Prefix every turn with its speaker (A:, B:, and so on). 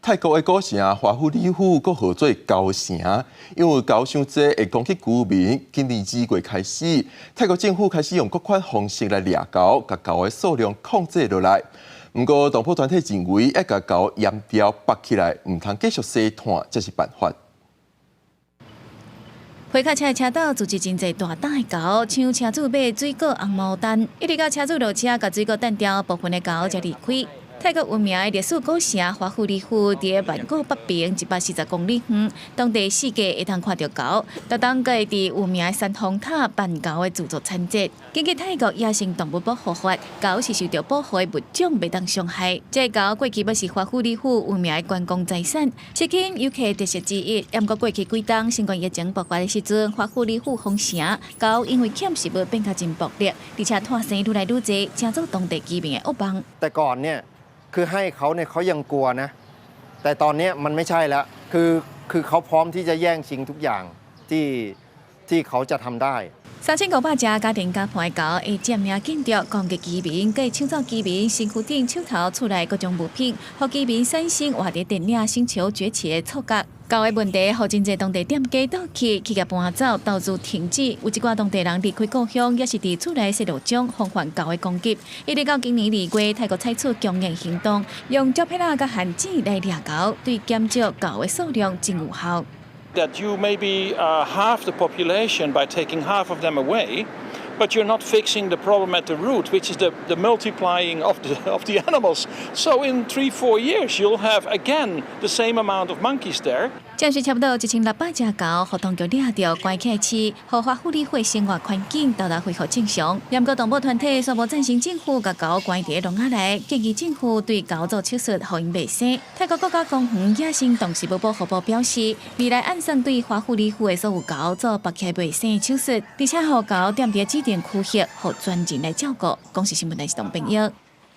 A: 泰國的古城華富里府閣號做猴城，因為猴傷濟會攻擊居民。今年2月開始，泰國政府開始用各款方式來掠猴，共猴的數量控制落來。毋過，動保團體認為，愛共猴閹掉縛起來，毋通繼續生湠，才是辦法。
B: 皮卡車的車道聚集真濟大膽的猴，搶車主買水果紅毛丹，一直到車主落車，共水果擲掉，部分的猴才離開。泰國有名的歷史古城華富里府，佇曼谷北邊140公里遠，當地四界會當看著猴，逐冬閣會佇有名的山峰塔辦猴的自助餐節。根據泰國野生動物保護法，猴是受著保護的物種，袂當傷害。這个猴過去嘛是華富里府有名的觀光財產，至今遊客特色之一。毋過過去幾冬新冠疫情爆發的時陣，華富里府封城，猴因為欠食物變較真暴力，而且湠生愈來愈濟，成做當地居民的噩夢。
C: แต่ก่อนเนี่ยคือให้เขาเนี่ยเขายังกลัวนะ แต่ตอนนี้มันไม่ใช่แล้วคือคือเขาพร้อมที่จะแย่งชิงทุกอย่างที่ที่เขาจะทำได้
B: 3500隻家庭家伴的猴會佔領建築、攻擊居民，閣會搶走居民身軀頂、手頭、厝內各種物品，予居民產生活佇電影《星球崛起》的錯覺。猴的問題，予真濟當地店家倒去，企業搬走，投資停止，有一寡當地人離開故鄉，也是佇厝內設路障，防範猴的攻擊。一直到今年2月，泰國採取強硬行動，用膠片仔佮限制來掠猴，對減少猴的數量真有效。
D: That you maybe halve the population by taking half of them away, but you're not fixing the problem at the root, which is the multiplying of the animals. So in 3, 4 years, you'll have again the same amount of monkeys there.
B: 暫時差不多1600隻猴，予當局掠著關起來飼，予華富里府生活環境沓沓恢復正常。毋過動保團體煞無贊成政府共猴關佇籠仔內，建議政府對猴做手術，予𪜶袂生。泰國國家公園野生動植物保護部表示，未來按算對華富里府的所有猴做縛起來袂生的手術，而且予猴踮佇指定區域，予專人來照顧。公視新聞台是董炳英。